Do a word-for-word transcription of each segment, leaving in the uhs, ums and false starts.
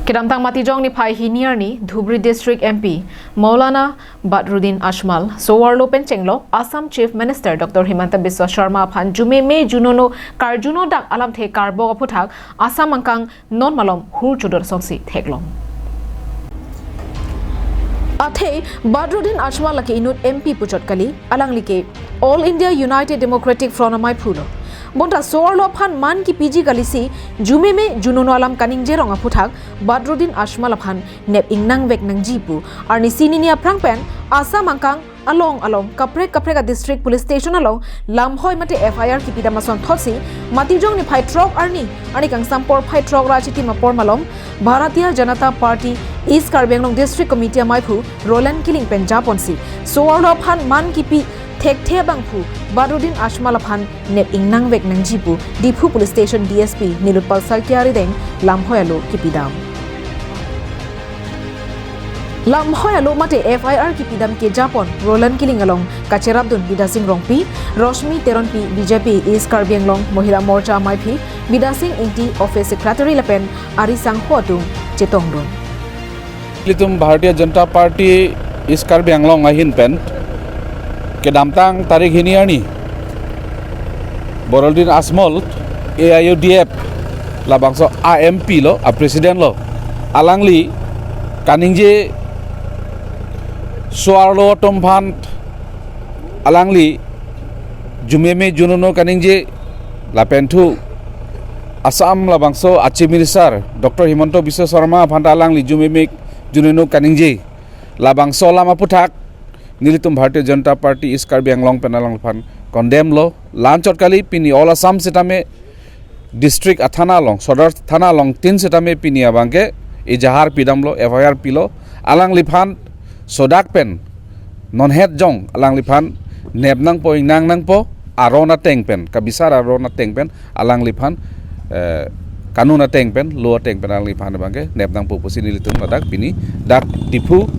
Kedamtang Matijong niphai hini arni Dhubri District M P Maulana Badruddin Ajmal so-arlo pen chenglok Assam Chief Minister Doctor Himanta Biswa Sarma aphan jumeme junono karjuno dak alamthe karbok aphuthak Assam angkang non malom hur chodot asonsi theklong. Athe Badruddin Ajmal lake inut M P puchot kali, alangli ke All India United Democratic Front amaiphu lo. Bonta so-arlo aphan man kipiji kalisi jumeme junono alam kaningje rong aphuthak Badruddin Ajmal aphan nep ingnang vek nangji pu arnisi nini aphrang pen Assam angkang along along kaprek kaprek a district police station along lamhoi mate F I R kipidam asonthotsi Matijong niphai throk arni arni kangsam porphai throk ra chitim apor malom Bharatiya Janata Party East Karbi Anglong District Committee amaiphu Roland Killing pen japonsi so-arlo aphan man kipi thekthe abangphu Badruddin Ajmal aphan nep ingnang vek nangji pu Diphu Police Station D S P Nilotpal Saikia arideng lamhoi alo kipidam. Lamhoi alo mate F I R kipidam kejapon Roland Killing along kacherapdun Bidya Sing Rongpi, Roshmi Teronpi, B J P East Karbi Anglong Mohila Morcha amaiphi Bidya Sing Ingti, Office Secretary lapen ari sangho atum chetongdun. Ilitum Bharatiya Janata Party East Karbi Anglong ahin pen kedamtang tarik hini arni Badruddin Ajmal A I U D F labangso a M P lo, a President lo, alangli kaningje so-arlo atum aphan alangli jumeme junono kaningje lapen thu Assam labangso a Chief Minister Doctor Himanta Biswa Sarma aphan ta alangli jumeme junono kaningje labangso alam aphuthak nelitum Bharatiya Janata Party East Karbi Anglong pen alangliphan condemn lo. La-anchot kali, pini all Assam sitame district athana along, Sodar thana along tin sitame pini abangke ejahar pidamlo, F I R pilo. Alangliphan sodak pen nonhet jong alangliphan nep nangpo, ingnang nangpo, aron ateng pen, kabisar aron ateng pen alangliphan eh, kanun ateng pen, law ateng pen alangliphan abangke nep nangpo pusi nelitum ladak pini dak Diphu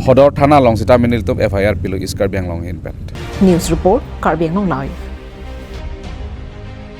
Sodar thana along sitame nelitum F I R pilo East Karbi Anglong ahin pen. News report, Karbi Anglong Live.